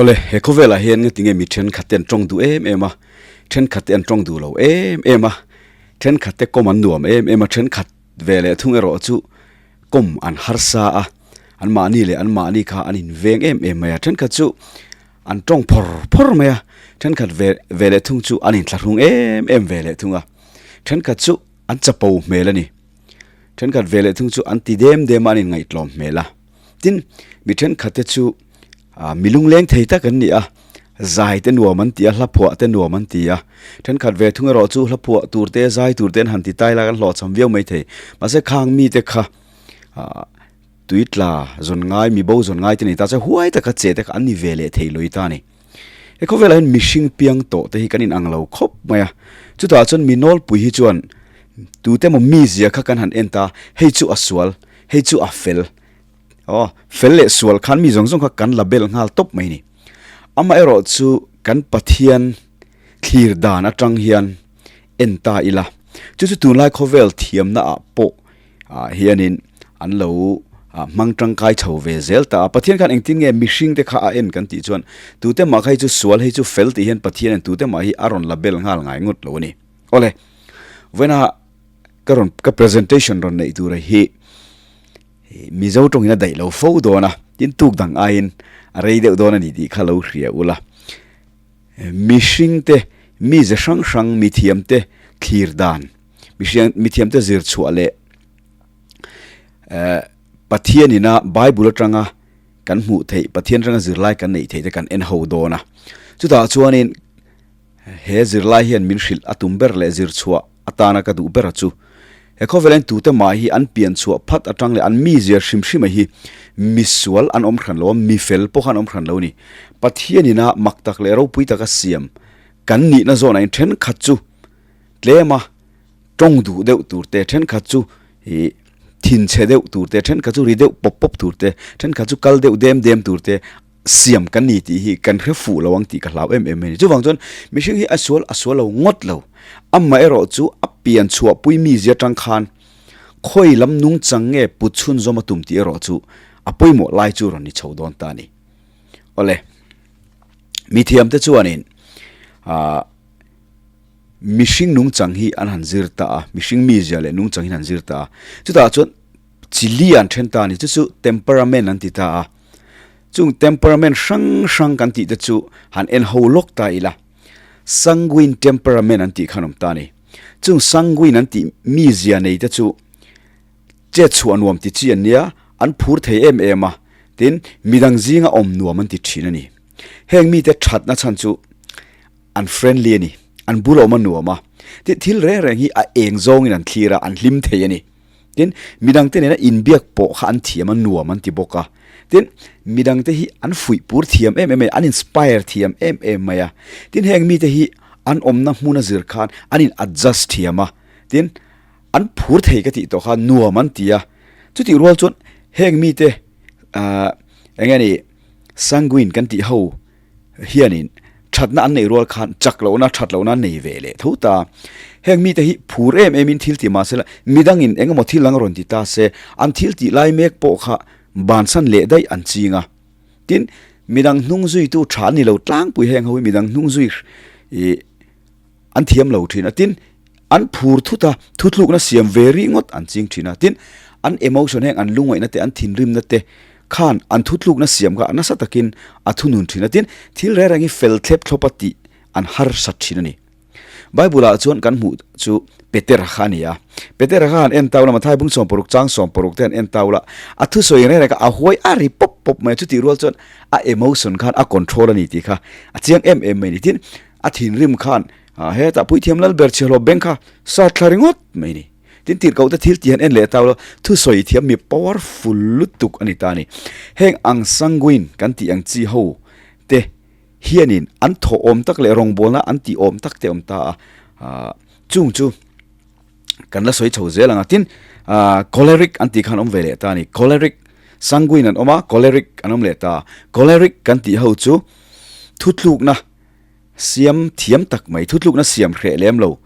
Awle, he khawvelah hian ngatinge mi thenkhat te an tawng duh em em a, thenkhat te an tawng duh lo em em a, thenkhat te kawm an nuam em em a, thenkhat ve leh thung erawh chu kawm an harsa a, an mahni leh an mahni kha an inveng em em mai a, thenkhat chu an tawng phawr phawr mai a, thenkhat ve ve leh thung chu an inthlahrung em em ve leh thung a, thenkhat chu an chapo hmel a ni. Thenkhat ve leh thung chu an ti dem dem a, an inngaihtlawm hmel a. Tin, mi thenkhat te chu mi lungleng thei tak an ni a, zai te nuam an ti a, hla phuah te nuam an ti a. Thenkhat ve thung erawh chu hla phuah tur te, zai tur te an han ti tai lai an hlawhchham viau mai thei. Mahse khang mite kha tui tla zawn ngai, mi bo zawn ngai te nei ta che huai taka che te kha an ni ve leh thei lui ta a ni. He khawvelah hian mihring piang tawh te hi kan inang lo khawp mai a, chutah chuan mi nawlpui hi chuan tute emaw mizia kha kan han en ta, hei chu a sual, hei chu a fel, aw fel leh sual khan mi zawng zawng kha kan la bel nghal tawp mai a ni. Amaherawh chu kan Pathian thlir dan atang hian en ta ila, chu chu tunlai khawvel thiamna ah pawh ah hianin an lo hmang tangkai chho ve zel ta a. Pathian khan engtin nge mihring te kha a en kan tih chuan tute mah kha hi chu sual hei chu fel tih hian Pathian in tute mah hi a rawn la bel nghal ngai ngawt lo a ni. Awle, vawiina ka rawn ka presentation rawn neih tura hi Mizo tawngin a daih lo fo dawn a, tin tuk dang aiin a rei deuh dawn a ni tih kha lo hria ula. Mihring te mize hrang hrang mithiam te thlir dan mihring mithiam te zir chhuah leh eh Pathian ina Bible atanga kan hmuh theih Pathian atanga zirlai kan neih theih te kan en ho dawn a chutah chuanin he zirlai hian min hrilh a tum ber leh zir chhuah atana ka duh ber a chu. He khawvelain tute mah hi an pian chhuah phat atang leh an mizia hrim hrim a hi misual an awm hran lo a, mifel pawh kha an awm hran lo a ni. Pathian ina mak tak leh ropui taka siam kan nihna zawnah in thenkhat chu tlema tawng duh deuh tur te, thenkhat chu ih thinchhe deuh tur te, thenkhat chu ri deuh pawp pawp tur te, thenkhat chu kal deuh dem dem tur te, siam kan ni tih hi kan hre fuh lo ang tih ka hlau em em mai a ni. Chuvang chuan mihring hi a sual a sual lo ngawt lo. Amaherawh chu a pian chhuahpui mizia atang khan khawi lam nungchang nge put chhunzawm a tum tih erawh chu a pawimawh lai chu rawn ni chho dawn ta a ni. Awle, mithiamte chuanin ah mihring nungchang hi an han zir ta a, mihring mizia leh nungchang hi an han zir ta a. Chutah chuan chi li an then ta a ni, chu chu temperament an ti ta a. Chung temperament hrang hrang kan tih te chu han en ho lawk ta ila. Sanguine temperament an tih khan awm ta a ni. Chung sanguine an tih mizia nei te chu chet chhuah nuam ti chi an nia, an phur thei em em a, tin midang zinga awm nuam an ti thin a ni. Heng mite thatna chhan chu an friendly a ni, an bul awm a nuam a, tin thil reng reng hi a eng zawngin an thlir a, an hlim thei a ni. Tin, midangte nena inbiak pawh kha an thiam a, nuam an ti bawk a. Tin, midangte hi an fuih pur thiam em em mai, an inspire thiam em em mai a. Tin, heng mite hi an awmna hmuna zir khan an in adjust thiam a. Tin, an phur thei ka tih tawh kha nuam an ti a. Chutih rual chuan heng mite ahh eng nge ni sanguine kan tih ho hianin thatna an neih rual khan chak lohna that lohna an nei ve leh tho ta. Heng mite hi phur em emin thil ti mahse la midangin eng emaw thil ang rawn ti ta se an thil tih lai mek pawh kha bansan leh daih an ching a. Tin, midang hnung zuitu tha an ni lo tlangpui heng ho hi midang hnung zui ih an thiam lo thin a. Tin, an phur thut a, thutlukna siam ve rih ngawt an ching thin a. Tin, an emotion heng an lungaihna te an thinrimna te Khan an thutlukna siam kha nasa takin a thunun thin a, tin, thil reng reng hi fel thlep thlawp a tih an harsat thin a ni. Bible-ah chuan kan hmuh chu Petera kha a ni a. Petera kha han en tau la, Mathai bung 60 chang 60 te han en tau la, a thusawi reng reng kha a huai a ri pawp pawp mai a, chutih rual chuan a emotion khan a control a ni tih kha a chiang em em mai a ni. Tin, a thinrim khan hetah Puithiam Lalber chhiahhlawh beng kha sat thla ringawt mai a ni. Tin tirhkoh te thil tih han en leh tau lo, thusawi thiam mi powerful lutuk a ni ta a ni. Heng ang sanguine kan tih ang chi ho te hianin an thawh awm tak leh rawngbawlna an tih awm tak te awm ta a, ah chung chu kan la sawi chho zel ang a. Tin ah choleric an tih khan awm ve leh ta a ni. Choleric, sanguine an awm a, choleric an awm leh ta a. Choleric kan tih ho chu thutlukna siam thiam tak mai, thutlukna siam hreh lem lo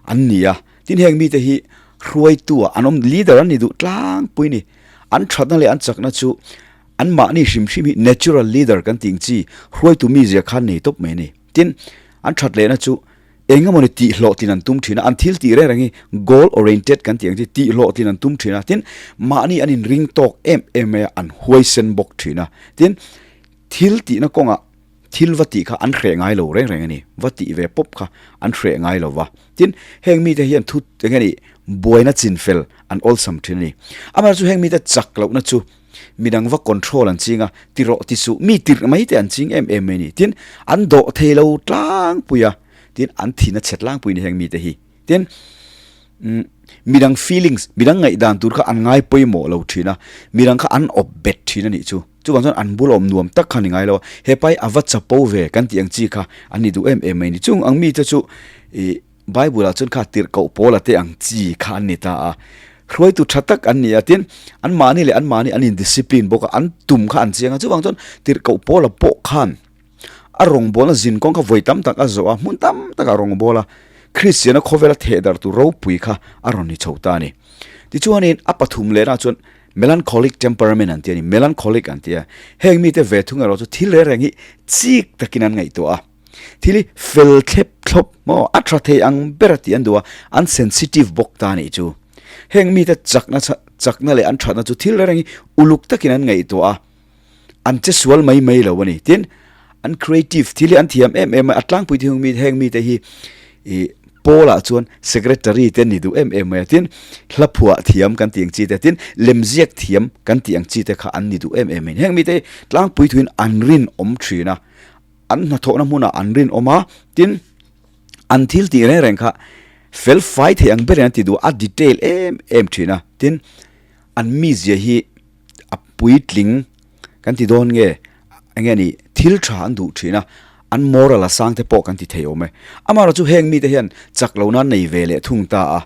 an ni a. Tin heng mite hi hruaitu ah an awm, leader an ni duh tlangpui a ni. An thatna leh an chakna chu An mahni hrim hrim hi natural leader kan tih ang chi hruaitu mizia khan nei tawp mai a ni. Tin, an that lehna chu eng emawni tih hlawhtlin an tum thin a, an thil tih reng reng hi goal oriented kan tih ang chi tih hlawhtlin an tum thin a, tin, mahni an inring tawk em em mai a, an huaisen bawk thin a. Tin, thil tihna kawngah thil va tih kha an hreh ngai lo reng reng a ni, va tih ve pawp kha an hreh ngai lo va. Tin, heng mite hian thu eng nge ni buaina chinfel an awlsam thin a ni. Amaherawhchu heng mite chak lohna chu Midang va control an ching a, ti rawh ti suh, mi tirh mai te an ching em em mai a ni. Tin, an dawh thei lo tlangpui a, tin, an thin a chhe tlangpui ni heng mite hi. Tin, umm, midang feelings, midang ngaihdan tur kha an ngai pawimawh lo thin a, midang kha an awp bet thin a nih chu. Chuvang chuan an bul awm nuam tak kha ni ngai lo a, hepa hi a va chapo ve kan tih ang chi kha an ni duh em em mai a ni. Chung ang mite chu ih. Bible-ah chuan kha tirhkoh Paula te ang chi kha an ni ta a, hruaitu tha tak an ni a, tin, anmahni leh anmahni an in-discipline bawk a, an tum kha an chiang a, chuvang chuan tirhkoh Paula pawh khan a rawngbawlna zinkawng kha vawi tam tak a zawh a, hmun tam takah a rawngbâwl a, Kristiana khawvela thehdarh tur ropui kha a rawn ni chho ta a ni. Tichuanin a pathum lehna chuan melancholic temperament an ti a ni, melancholic an ti a, heng mite ve thung erawh chu thil reng reng hi chik takin an ngaihtuah a. Thil hi fel thlep thlawp maw a tha thei ang ber a tih an duh a, an sensitive bawk ta anih chu. Heng mite chakna chakna leh an thatna chu thil reng hi uluk takin an ngaihtuah a, an che sual mai mai lo a ni. Tin, an creative thil hi an thiam em em mai, a tlangpui thing mi heng mite hi ih Paul-ah chuan secretary te an ni duh em em mai a, tin hla phuah thiam kan tih ang chi te, tin lemziak thiam kan tih ang chi te kha an ni duh em em mai. Heng mite hi tlangpui thuin an rinawm thin a. An hnathawhna hmunah an rinawm a, tin, an thil tih reng reng kha fel fai thei ang berin an ti duh a, a detail em em thin a, tin, an mizia hi a puitling kan ti dawn nge, eng nge ni, thil tha an duh thin a, an moral a sang te pawh kan ti thei awm e. Amaherawhchu heng mite hian chak lohna an nei ve leh thung ta a,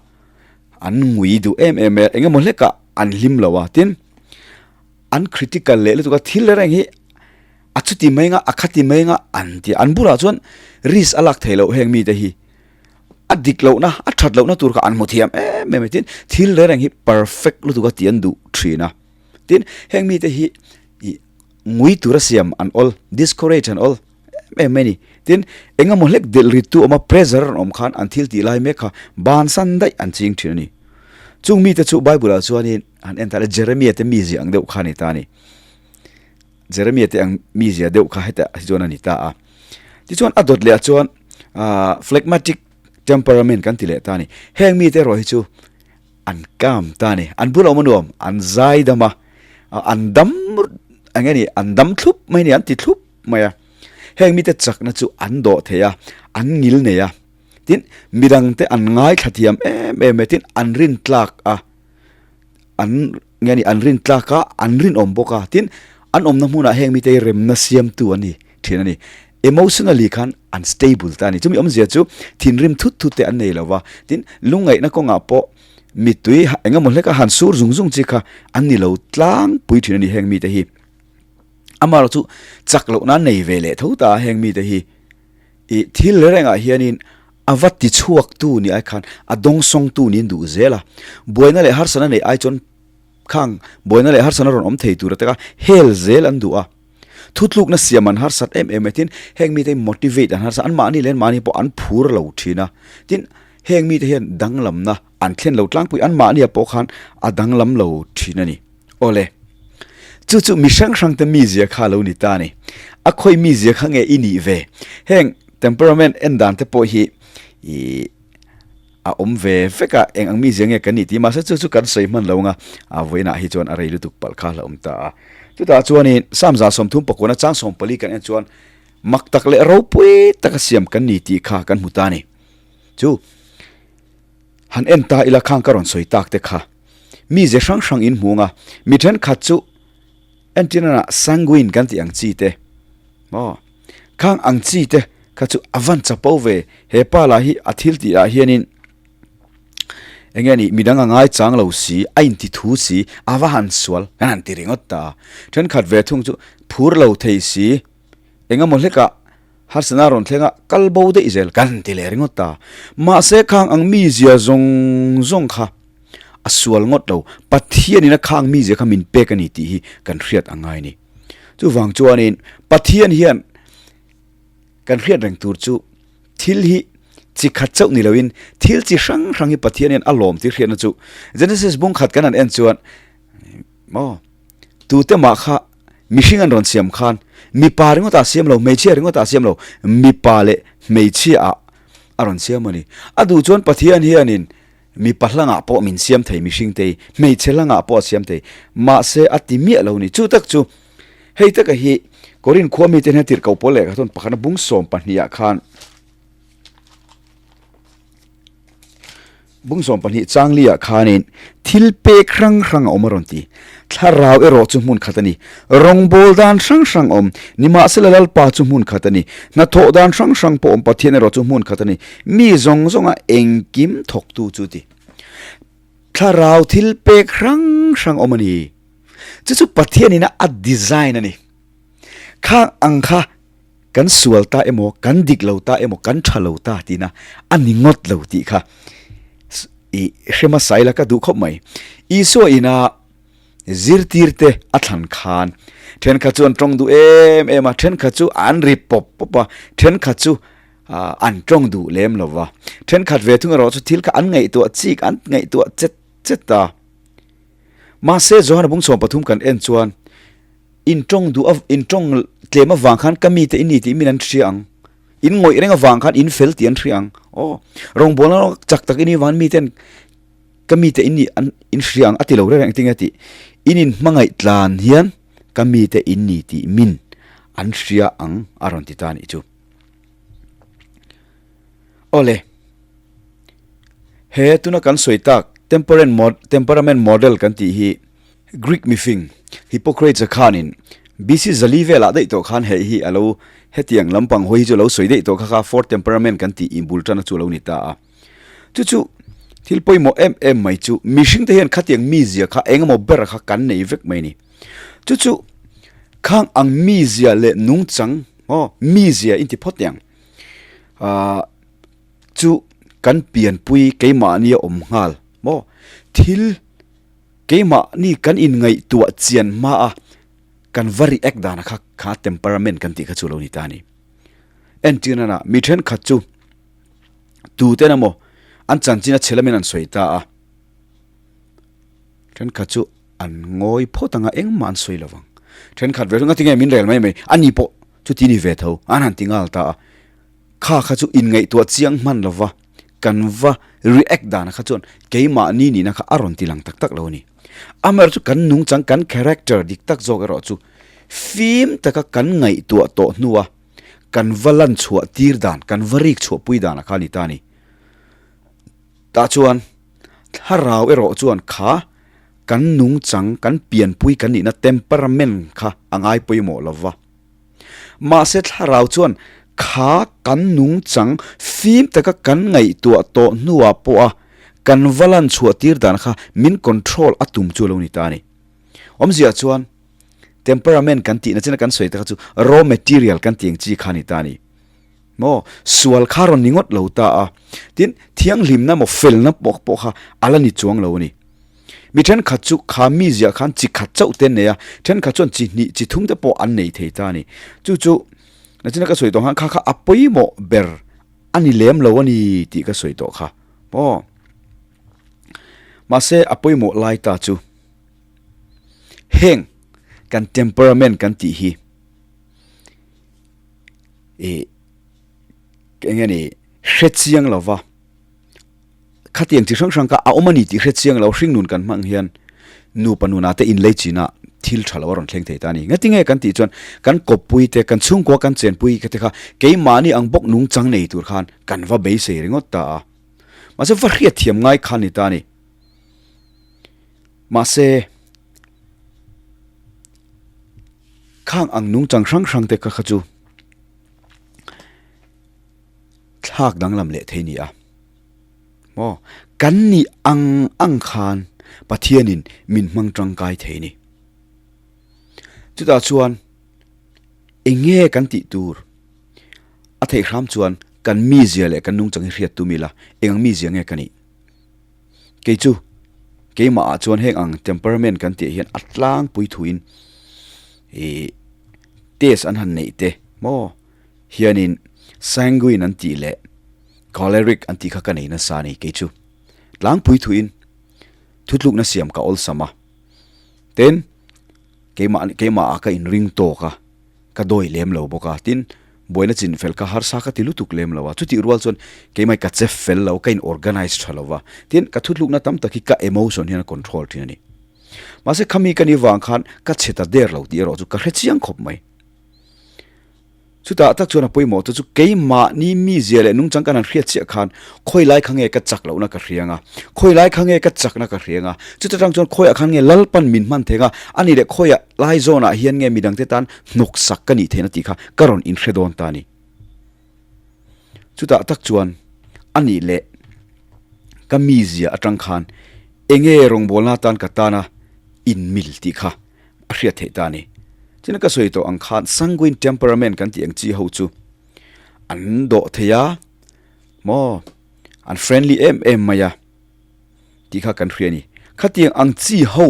an ngui duh em em e, eng emaw hlekah an hlim lo a, tin, an critical leh lutuk a, thil reng hi A chuti mai nga, a khati mai nga an ti a. An bulah chuan risk a lak theih loh heng mite hi. A dik lohna, a that lohna tur kha an hmu thiam em em a. Tin, thil reng reng hi perfect lutuk a tih an duh thin a. Tin, heng mite hi ih ngui tura siam an awl, discourage an awl em em mai a ni. Tin, eng emaw hlek delh rit tu awm a, pressure an awm khan an thil tih lai mek kha bansan daih an ching thin a ni. Chung mite chu Bible-ah chuanin han en ta la Jeremiah te mizia ang deuh kha a ni ta a ni. Jeremia te ang mizia deuh kha heta hi chuan a ni ta a. Tichuan a dawt leh ah chuan ah phlegmatic temperament kan ti leh ta a ni. Heng mite erawh hi chu an calm ta a ni. An bul a awm a nuam, an zai dam a, an dam eng nge ni an dam thlup mai a ni, an ti thlup mai a. Heng mite chakna chu an dawh thei a, an ngil nei a. Tin, midangte an ngaithla thiam em em e, tin an rintlak a. An nge ni an rin tlak a, an rinawm bawk a, tin an awmna hmunah heng mite hi remna siamtu an ni thin a ni. Emotionally khan an stable ta a ni. Chumi awmzia chu thinrim thut thut te an nei lo va, tin lungngaihna kawngah pawh mittui eng emaw hleka han sur zung zung chi kha an ni lo tlangpui thin a ni heng mite hi. Amaherawhchu chak lohna an nei ve leh tho ta a heng mite hi. Ih thil rengah hianin a va ti chhuaktu ni ai khan a dawngsawngtu niin duh zel a, buaina leh harsana neih ai chuan khang buaina leh harsana rawn awm thei tur atanga hel zel an duh a, thutlukna siam an harsat em em mai tin heng mite hi motivate an harsa anmahni leh anmahni pawh an phur lo thin a, tin heng mite hian danglamna an thlen lo tlangpui anmahniah pawh khan a danglam lo thin a ni. Awle. Chu chu mi hrang hrang te mizia kha lo ni ta ni. A khawi mizia kha nge i nih ve? Heng temperament en dan te pawh hi i a awm ve vek a, eng ang mizia nge kan nih tih mahse chu chu kan sawi hman lo ang a, a vawiinah hi chuan a rei lutuk palh kha la awm ta a. Chutah chuanin Psalm 30 pakuana chang 14 kan en chuan mak tak leh ropui taka siam kan ni tih kha kan hmu ta ni. Chu han en ta ila khang ka rawn sawi tak te kha. Mi ze hrang hrang in hmung a, mi thenkhat chu entirna sanguine kan tih ang chi te maw khang ang chi te kha chu a van chapo ve, he pa lah hi a thil tih ah hianin eng nge ni midang a ngai chang lo si, a inti thu si, a va han sual kan han ti ringawt ta a, thenkhat ve thung chu phur lo thei si eng emaw hlekah Harsana rawn thleng a, kal bo daih zel kan ti leh ringawt ta. Mahse khang ang mizia zawng zawng kha a sual ngawt lo, Pathianin a khang mizia kha min pek a ni tih hi kan hriat a ngai a ni. Chuvang chuanin Pathian hian kan hriat reng tur chu thil hi chi khat chauh ni loin thil chi hrang hrang hi Pathian hian a lawm tih hriatna chu Genesis bung khat kan han en chuan maw tute mah kha mihring an rawn siam khan mipa ringawtah siam lo hmeichhia ringawtah siam lo mipa leh hmeichhia ah a rawn siam a ni. A duh chuan Pathian hianin mipa hlangah pawh min siam thei mihring te hi, hmeichhe hlangah pawh a siam thei. Mahse a ti miah lo ni. Chu tak chu hei taka hi Korin khua mite hian tirhkoh pawl lehkha chuan pakhatna bung sawm pahnihah khan Bung 12 changli ah khanin thil pek hrang hrang a awm a rawn ti. Thlarau erawh chu hmun khat a ni. Rawngbâwl dan hrang hrang awm. Nimahsela Lalpa chu hmun khat a ni. Hnathawh dan hrang hrang pawh awm Pathian erawh chu hmun khat a ni. Mi zawng zawnga engkim thawktu chu ti. Thlarau thil pek hrang hrang awm a ni. Chu chu Pathianin a design a ni. Khang ang kha Kan sual ta emaw, kan dik lo ta emaw, kan tha lo ta tihna a ni ngawt lo tih kha i hre hmasa ila ka duh khawp mai. Isua ina zirtirte a thlan khan thenkhat chu an tawng duh em em a, thenkhat chu an ri pawp pawp a, thenkhat chu an tawng duh lem lo va. Thenkhat ve thung erawh chu thil kha an ngaihtuah chik, an ngaihtuah chet chet a. Mahse Johana bung 13 kan en chuan In tawng duh a, in tawng tlem avang khan ka mite i ni tih min an hria ang. In ngawih reng avang khan in fel tih an hria ang. Aw, rawngbawlna chak tak i nih avangin miten ka mite in nih an in hria ang a ti lo reng reng engtin nge tih. In in hmangaih tlan hian ka mite in ni tih min an hria ang a rawn ti ta a nih chu. Awle, he tuna kan sawi tak temperament model kan tih hi Greek mifing Hippocrates-a khanin BC zali velah daih tawh khan hei hi a lo hetiang lampang hawi hi chu a lo sawi daih tawh kha kha four temperament kan tih inbul tana chu a lo ni ta a. Chu chu thil pawimawh em em mai chu mihringte hian khatiang mizia kha engemaw ber kha kan nei vek mai a ni. Chu chu khang ang mizia leh nungchang aw mizia inti phawt teh ang ah chu kan pianpui keimahnia awm nghal maw thil Keimahni kan inngaihtuah chian hma a kan va react dan kha kha temperament kan tih kha chu lo ni ta a ni. Entir nana mi thenkhat chu tuten emaw an chanchin a chhe lamin an sawi ta a, thenkhat chu an ngawi phawt anga engmah an sawi lo vang. Thenkhat ve chu ngatinge min rel mai mai a ni pawh chuti ni ve tho an han ti nghal ta a. Kha kha chu inngaihtuah chiang hman lo va, kan va react dan kha chuan keimahni nihna kha a rawn ti lang tak tak lo a ni. Amaherawh chu kan nungchang, kan character dik tak zawk erawh chu fim taka kan ngaihtuah tawh hnua kan va lan chhuah tir dan, kan va rik chhuah pui dan a kha a ni ta a ni. Tah chuan thlarau erawh chuan kha kan nungchang, kan pianpui kan nihna temperament kha a ngai pawimawh lo va. Mahse thlarau chuan kha kan nungchang fim taka kan ngaihtuah tawh hnuah pawha kan va lan chhuah tir dan kha min control a tum chu a lo ni ta a ni. Awmzia chuan temperament kan tihna china kan sawi te kha chu raw material kan tih ang chi kha a ni ta a ni. Maw sual kha rawn ni ngawt lo ta a, tin thianghlimna maw felna pawh pawh kha a la ni chuang lo a ni. Mi thenkhat chu kha mi ziah khan chi khat chauh te an nei a, thenkhat chuan chi hnih chi thum te pawh an nei thei ta a ni. Chu chu nachina ka sawi tawh khan kha kha a pawimawh ber a ni lem lo a ni tih ka sawi tawh kha maw. Mahse a pawimawh lai ta chu heng kan temperament kan tih hi ih eng nge ni hre chiang lo va khatiang chi hrang hrang kha a awm a ni tih hre chiang lo hringnun kan hmang hian nupa nunah te inlei china thil tha lo a rawn thleng thei ta a ni. Ngatinge kan tih chuan kan kawppui te kan chhungkua kan chenpui te kha keimahni ang bawk nungchang nei tur khan kan va beisei ringawt ta a. Mahse va hriatthiam ngai kha a ni ta a ni. Mahse khang ang nungchang hrang hrang te kha kha chu thlak danglam leh thei ni a. Maw? Kan nih ang ang khan Pathianin min hmang tangkai thei ni. Chutah chuan eng nge kan tih tur? A theih hram chuan kan mizia leh kan nungchang hi hriat tum ila, eng ang mizia nge ka nih? Kei chu keimah ah chuan heng ang temperament kan tih hian a tlangpui thuin ih. test an han neih te maw hianin sanguine an tih leh choleric an tih kha ka nei nasa a ni kei chu. Tlangpui thuin thutlukna siam ka awlsam a, tin keimah keimahah ka inring tawk a, ka dawi lem lo bawk a, tin buaina chin fel ka harsa ka ti lutuk lem lo a, chutih rual chuan keimah ka che fel lo, ka in organize tha lo va, tin ka thutlukna tam tak hi ka emotion hian a control thin a ni. Mahse khami ka ni vang khan ka chhe ta der lo tih erawh chu ka hre chiang khawp mai. Chutah tak chuan a pawimawh te chu keimahni mizia leh nungchang kan han hriat chiah khan khawi lai kha nge ka chak lohna ka hriang a, khawi lai kha nge ka chakna ka hriang a, chuta tang chuan khawiah khan nge Lalpan min hman theng a, a nih leh khawiah lai zawnah hian nge midangte tan hnawksak ka nih theihna tih kha ka rawn inhre dawn ta a ni. Chutah tak chuan a nih leh ka mizia atang khan enge rawngbawlna atan ka tana inmil tih kha a hriat theih ta a ni. China ka sawi tawh ang khan sanguine temperament kan tih ang chi ho chu an dawh thei a maw an friendly em em mai a tih kha kan hria a ni. Khatiang ang chi ho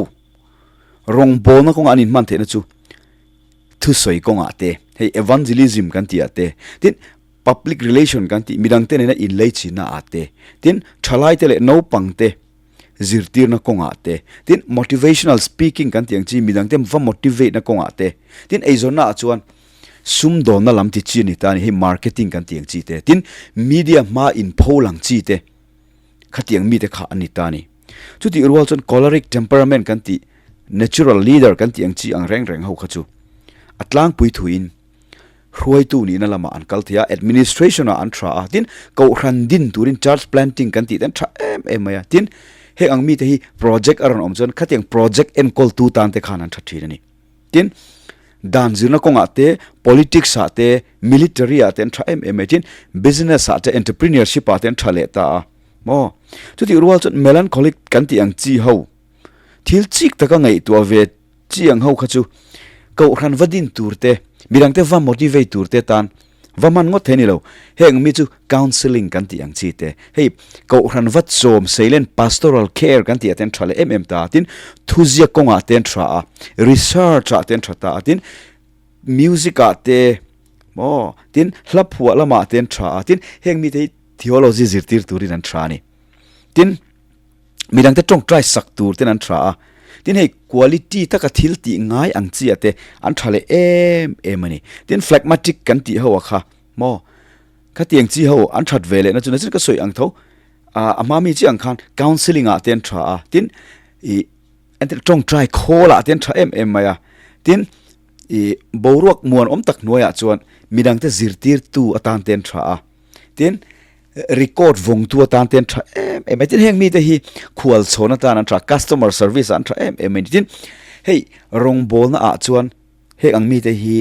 rawngbawlna kawngah an inhman theihna chu thusawi kawngah te, hei evangelism kan tih ah te, tin public relation kan tih midang te nena inlei chinna ah te, tin thalai te leh naupang te zirtirna kawngah te, tin motivational speaking kan tih ang chi midang te va motivate na kawngah te, tin eizawnna ah chuan sumdawnna lam ti chi a ni ta a ni, hei marketing kan tih ang chi te, tin media hma inpho lang chi te khatiang mite kha a ni ta a ni. Chutih rual chuan choleric temperament kan tih, natural leader kan tih ang chi ang reng reng ho kha chu a tlangpui thuin hruaitu nihna lamah an kal thei a, administration ah an tha a, tin kohhran din turin church planting kan tih te an tha em em mai a, tin heng ang mite hi project a rawn awm chuan khatiang project enkawltu tan te khan an tha thin a ni. Tin dan zirna kawngah te, politics ah te, military ah te an tha em em mai, tin business ah te, entrepreneurship ah te an tha leh ta a. Maw? Chutih rual chuan melancholic kan tih ang chi ho, thil chik taka ngaihtuah ve chi ang ho kha chu kohhran va din tur te, midang te va motivate tur te tan va hman ngawt thei a ni lo. Heng mi chu counselling kan tih ang chi te, hei kohhran va chawm seilen pastoral care kan tih ah te an tha leh em em ta a, tin thuziak kawngah te an tha a, research ah te an tha ta a, tin music ah te maw, tin hla phuah lamah te an tha a, tin heng mite hi Theology zirtir turin an tha a ni. Tin, midangte tawngtai sak tur ten an tha a. Tin, hei quality taka thil tih ngai ang chi ah te an tha leh em em a ni. Tin, phlegmatic kan tih ho a kha maw? Khatiang chi ho an that ve lehna chu nachin ka sawi ang tho. A hma mi chi ang khan counselling ah te an tha a. Tin, ih entir tawngtai khawl ah te an tha em em mai a. Tin, ih boruak muan awm tak hnuaiah chuan midangte zirtirtu atan te an tha a. Tin, record vawngtu atan te an tha em em mai. Tin, heng mite hi khual chhawn atan an tha, customer service ah an tha em em mai. Tin, hei rawngbawlna ah chuan heng ang mite hi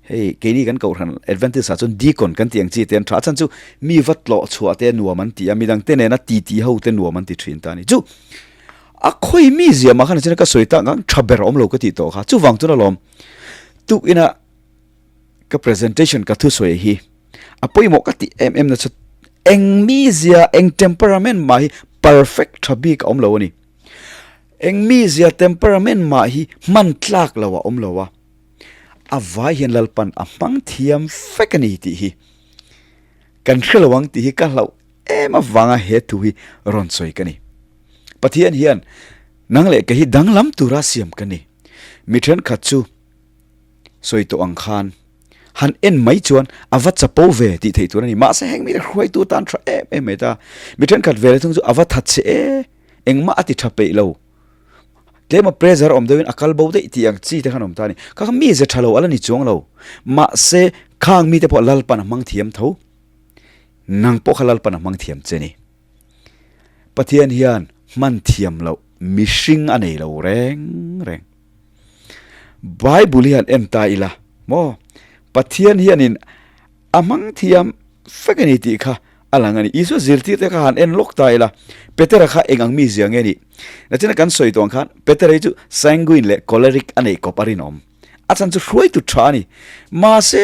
hei keini kan kohhran Adventist ah chuan deacon kan tih ang chi te an tha. A chhan chu mi va tlawh chhuah te nuam an ti a, midang te nena titi ho te nuam an ti thin ta a ni. Chu a khawi mi zia mah khan a ka sawi tak ang tha ber awm lo ka tih tawh kha. Chuvang chuan alawm tukinah ka presentation ka thusawi hi a pawimawh ka tih em em na chu eng mizia eng temperament mah hi perfect tha bik a awm lo a ni. Eng mizia temperament mah hi hman tlak lo a awm lo a, a vai hian Lalpan a hmang thiam fek a ni tih hi kan hre lo ang tih hi ka hlauh em avanga he thu hi rawn sawi ka ni. Pathian hian nang leh kei hi danglam tura siam ka ni. Mi thenkhat chu sawi tawh ang khan han en mai chuan a va chapo ve tih theih tur a ni. Mahse heng mite hruaitu tan tha em em mai ta. Mi thenkhat ve leh thung chu a va that che e, engmah a ti tha peih lo. Tlema pressure awm deuhin a kal bo daih tih ang chi te khan awm ta a ni. Kha kha mi ze tha lo a la ni chuang lo. Mahse khang mite pawh Lalpan a hmang thiam tho. Nang pawh kha Lalpan a hmang thiam che ni. Pathian hian hman thiam loh mihring a nei lo reng reng. Bible hi han en ta ila maw Pathian hianin a hmang thiam fek a ni tih kha a lang a ni. Isua zirtir te kha han en lawk ta ila Petera kha eng ang mi zia nge ni? Nachina kan sawi tawh ang khan Petera hi chu sanguine leh choleric a neih kawp a rinawm. A chhan chu hruaitu tha a ni. Mahse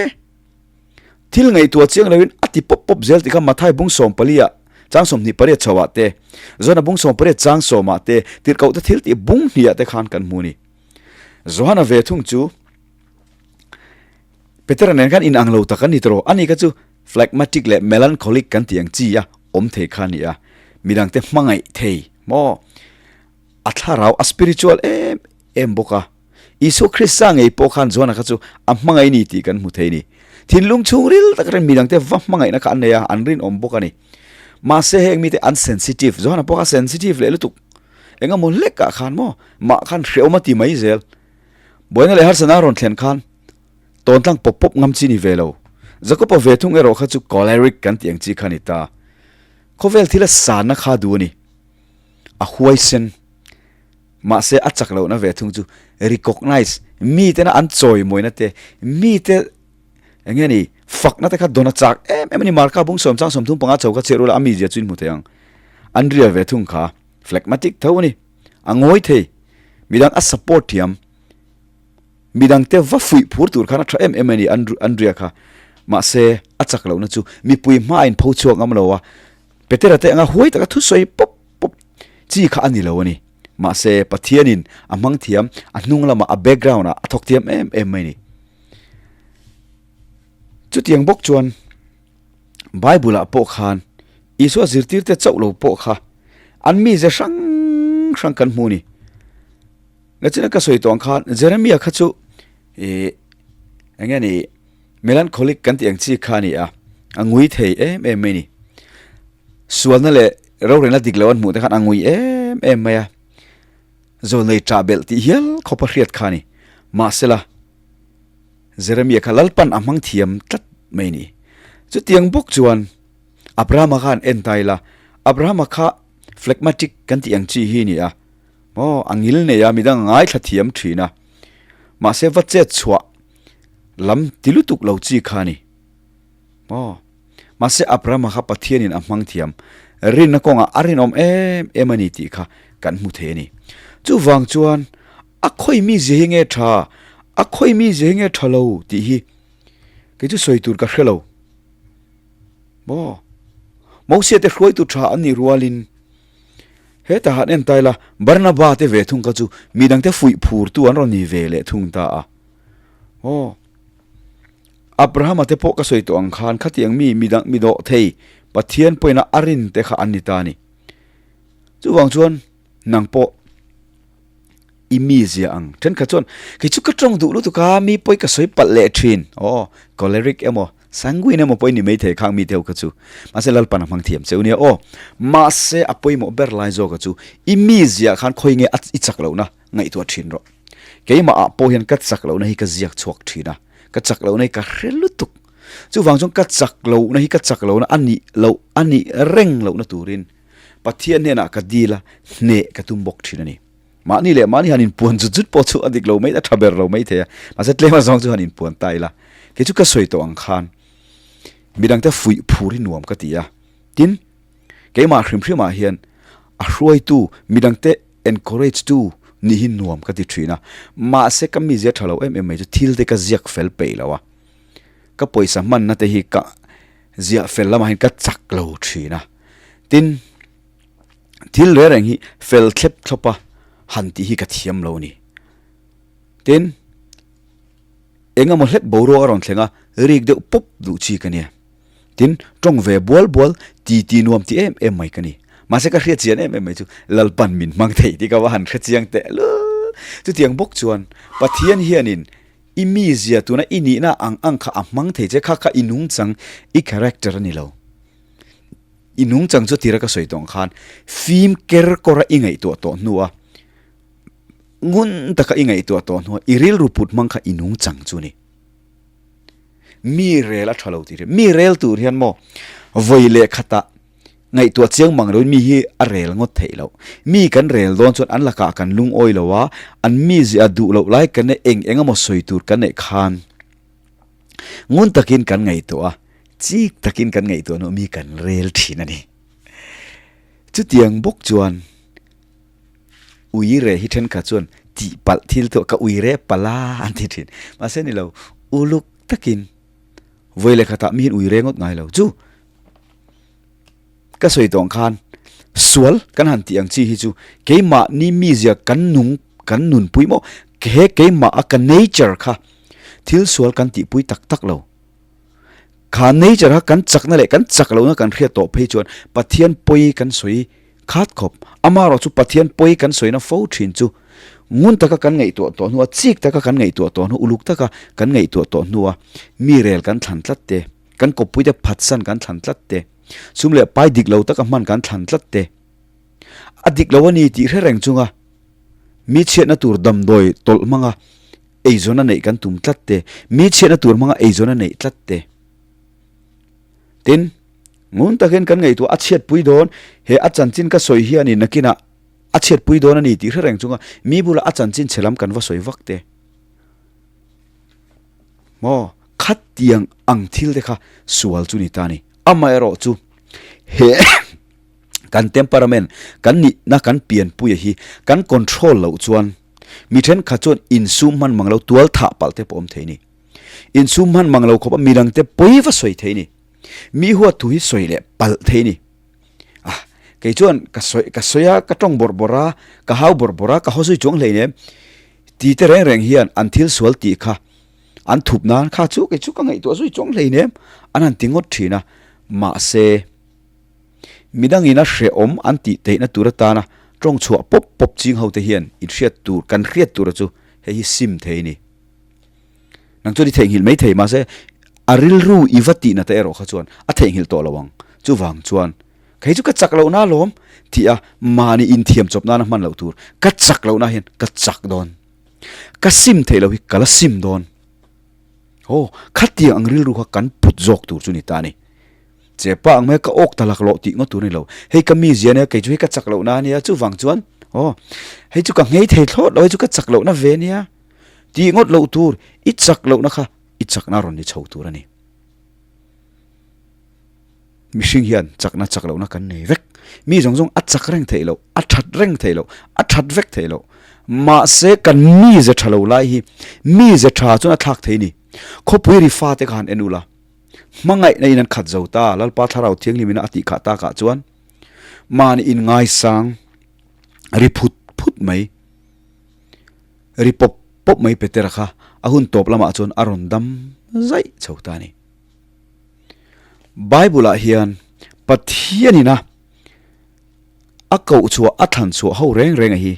Thil ngaihtuah chiang loin a ti pawp pawp zel tih kha Mathai bung sawmpalia chang 28 chhoah te, Johana bung 18 chang sawmah te, tirhkohte thil tih bung hniah te khan kan hmu a ni. Johana ve thung chu Petera nen khan inang lo tak a ni tawh. Ani kha chu phlegmatic leh melancholic kan tih ang chi a awm thei kha a ni a. Midangte hmangaih thei maw? A thlarau a spiritual em em bawk a. Isua Krista ngei pawh khan Johana kha chu a hmangaih ni tih kan hmu thei a ni. Thinlung chhungril tak atangin midangte va hmangaihna kha an nei a, an rinawm bawk a ni. Mahse heng mite an sensitive, Johana pawh kha sensitive leh lutuk. Engemaw hlekah khan maw mah khan hrehawm a ti mai zel. Buaina leh harsatna a rawn thlen khan tawn tlang pawp pawp ngam chi ni ve lo. Jakob-a ve thung erawh kha chu choleric kan tih ang chi kha a ni ta. Khawvel thila sanna kha duh a ni. A huaisen. Mahse a chak lohna ve thung chu recognize, mite na an chawimawina te, mite eng nge ni fakna te kha dawn a chak em em a ni. Marka bung sawm chang 35 chho kha chhiat ula a mizia chu in hmu thei ang. An ria ve thung kha phlegmatic tho a ni. A ngawi thei. Midang a support thiam. Midang te va fuih phur tur khan a tha em em a ni Andrea kha. Mahse a chak lohna chu mipui hma a inpho chhuak ngam lo a, Petera te anga huai taka thusawi pawp pawp chi kha a ni lo a ni. Mahse Pathianin a hmang thiam, a hnung lamah a background ah a thawk thiam em em mai a ni. Chutiang bawk chuan Bible ah pawh khan Isua zirtirte chauh lo pawh kha an mize hrang hrang kan hmu a ni. Nachina ka sawi tawh ang khan Jeremia kha chu ih eng nge ni melancholic kan tih ang chi kha a ni a, a ngui thei em em mai a ni. Sualna leh rorelna dik lo an hmuh te khan a ngui em em mai a, zawl nei ṭah belh tih hial khawpa hriat kha a ni. Mahsela Jeremia kha Lalpan a hmang thiam tlat mai a ni. Chutiang bawk chuan Abrahama khan en ta ila, Abrahama kha phlegmatic kan tih ang chi hi a ni a, Aw, a ngil nei a, midang a ngaithla thiam thin a. Mahse va chet chhuah lam ti lutuk lo chi kha a ni. Aw, mahse Abrahama kha Pathianin a hmang thiam, rinna kawngah a rinawm em em a ni tih kha kan hmu thei a ni. Chuvang chuan a khawi mi zia hi nge tha, a khawi mi zia hi nge tha lo tih hi kei chu sawi tur ka hre lo. Maw, Mosia te hruaitu tha an nih rualin Hetah han en ta ila, Barnaba te ve thung kha chu mi dangte fuih phurtu an rawn ni ve leh thung ta a. Aw, Abrahama te pawh ka sawi tawh ang khan khatiang mi mi dang mi dawh thei Pathian pawhin a a rin te kha an ni ta a ni. Chuvang chuan nang pawh i mi zia ang. Thenkhat chuan kei chu ka tawng duh lutuk a, mi pawi ka sawi palh leh thin. Aw, choleric emaw Sanguine emaw pawh i ni maithei khang mi deuh kha chu. Mahse Lalpan a hmang thiam cheu nia aw. Mahse a pawimawh ber lai zawk a chu i mi ziah khan khawi nge a i chak lohna ngaihtuah thin rawh. Keimah ah pawh hian ka chak lohna hi ka ziak chhuak thin a, ka chak lohna hi ka hre lutuk. Chuvang chuan ka chak lohna hi ka chak lohna a nih loh a nih reng lohna turin Pathian hnenah ka dil a, hneh ka tum bawk thin a ni. Mahni leh mahni han inpuan zut zut pawh chu a dik lo mai, a tha ber lo mai thei a. Mahse tlem azawng chu han inpuan ta ila. Kei chu ka sawi tawh ang khan midangte fuih phur hi nuam ka ti a. Tin, keimah hrim hrimah hian a hruaitu, midangte encourage tu nih hi nuam ka ti thin a. Mahse ka mizia tha lo em em mai chu thil te ka ziak fel peih lo a. Ka pawisa hmanna te hi ka ziah fel lamah hian ka chak lo thin a. Tin, Thil reng reng hi fel thlep thlawp a han tih hi ka thiam lo a ni. Tin, eng emaw hlek boruak a rawn thleng a, rik deuh pawp duh chi ka nia. Tin, tawng ve bual bual, ti ti nuam ti em em mai ka ni. Mahse ka hriat chian em em mai chu Lalpan min hmang thei tih ka va han hre chiang teh lul. Chutiang bawk chuan Pathian hianin i mizia tuna i nihna ang ang kha a hmang thei che, kha kha i nungchang, i character a ni lo. I nungchang chu tira ka sawi tawh ang khan fim ker kawra i ngaihtuah tawh hnua ngun taka i ngaihtuah tawh hnua i rilru put hmang kha i nungchang chu ni. Mi rel a tha lo tih hi mi rel tur hian maw vawi leh khatah ngaihtuah chiang mang loin mi hi a rel ngawt theih loh. Mi kan rel dawn chuan an lakah kan lungawi lo a, an mizia duh loh lai kan neih eng eng emaw sawi tur kan neih khan Ngun takin kan ngaihtuah a, chik takin kan ngaihtuah hnuah mi kan rel thin a ni. Chutiang bawk chuan ui re hi thenkhat chuan tihpalh thil tawh ka ui re palh a an ti thin. Mahse ni lo, uluk takin vawi leh khatah mi hian ui re ngawt ngai lo. Chu ka sawi tawh ang khan sual kan han tih ang chi hi chu keimahni mizia kan nung kan nunpui maw he keimah a ka nature kha. Thil sual kan tihpui tak tak lo. Kha nature kha kan chakna leh kan chak lohna kan hriat tawh phei chuan Pathian pawi kan sawi khat khawp. Amaherawh chu Pathian pawi kan sawina fo thin chu ngun taka kan ngaihtuah tawh hnua, chik taka kan ngaihtuah tawh hnu, uluk taka kan ngaihtuah tawh hnua mi rel kan thlan tlat te, kan kawppuite phatsan kan thlan tlat te, sum leh pai dik lo taka hman kan thlan tlat te, a dik lo a ni tih hre reng chunga mi chhiatna tur damdawi tawlh hmanga eizawn a neih kan tum tlat te, mi chhiatna tur hmanga eizawn a neih tlat te. Tin, ngun takin kan ngaihtuah a chhiatpui dawn, he a chanchin ka sawi hianin nakinah a chhiatpui dawn a ni tih hre reng chunga mi bula a chanchin chhe lam kan va sawi vak te. Maw, khatiang ang thil te kha sual chu ni ta ni. Amaherawh chu he kan temperament, kan nihna kan pianpuia hi kan control loh chuan Mi thenkhat chuan insum hman mang lo tual thah palh te pawh awm thei ni. Insum hman mang lo khawpa midangte pawi va sawi thei ni. Mi huat thu hi sawi leh palh thei ni. Ah, kei chuan ka sawi ka sawi a, ka tawng bawrh bawrh a, ka hau bawrh bawrh a, ka haw zui chuang hlei nem. Ti te reng reng hian an thil sual tih kha an thup nan kha chu kei chu ka ngaihtuah zui chuang hlei nem an han ti ngawt thin a. Mahse. Midangin a hrehawm an tih theihna tur atana tawng chhuah pawp pawp ching hote hian inhriat tur, kan hriat tura chu hei hi sim thei a ni. Nang chuan i theihnghilh mai thei mahse a rilru i va tihna te erawh kha chuan a theihnghilh tawh lo ang. Chuvang chuan kei chu ka chak lohna alawm tih a mahni inthiam chawp nana hman loh tur, ka chak lohna hian ka chak dawn. Ka sim theih loh hi ka la sim dawn. Aw, khatiang ang rilru kha kan put zawk tur chu ni ta a ni. Chepa ang mai ka awk ta laklawh tih ngawt tur a ni lo. Hei ka mizia ania, kei chu hei ka chak lohna ania, chuvang chuan aw hei chu ka nghei thei thlawt lo, hei chu ka chak lohna ve ania tih ngawt loh tur, i chak lohna kha i chakna rawn ni chho tur a ni. Mihring hian chakna chak lohna kan nei vek. Mi zawng zawng a chak reng theih loh, a that reng theih loh, a that vek theih loh. Mahse kan mize tha lo lai hi mize tha chuan a thlak thei a ni. Khawpui ri fate kha han en ula. Hmangaihna in an khat zo ta, Lalpa Thlarau Thianghlim in a tih khah takah chuan mahni in ngaisang ri phut phut mai, ri pawp pawp mai Petera kha a hun tawp lamah chuan a rawn dam zaih chho ta a ni. Bible ah hian Pathian in a a koh chhuah a thlan chhuah ho reng reng a hi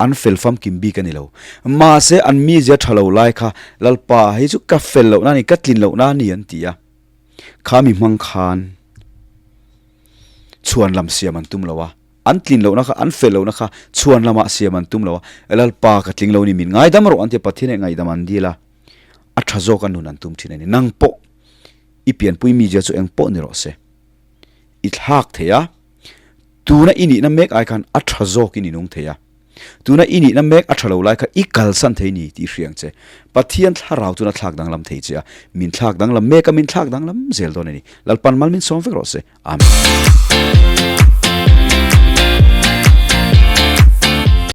an fel famkim bik a ni lo. Mahse an mizia tha lo lai kha Lalpa hei chu ka fel lohna a ni, ka tlin lohna a ni an ti a. Kha mi hmang khan chhuan lam siam an tum lo a, an tlin lohna kha, an fel lohna kha chhuan lamah siam an tum lo a, Lalpa ka tling lo ni min ngaidam rawh an ti a, Pathian eh ngaihdam an dil a, a tha zawk a nun an tum thin a ni. Nang pawh i pianpui mizia chu eng pawh ni rawh se, i thlak thei a. Tuna i nihna mek ai khan a tha zawkin i nung thei a, tuna i nihna mek a tha lo lai kha i kalsan thei ni tih i hria ang che. Pathian thlarau chuan a thlak danglam thei che a, min thlak danglam mek a, min thlak danglam zel dawn a ni. Lalpan mal min sawm vek rawh se. Amen.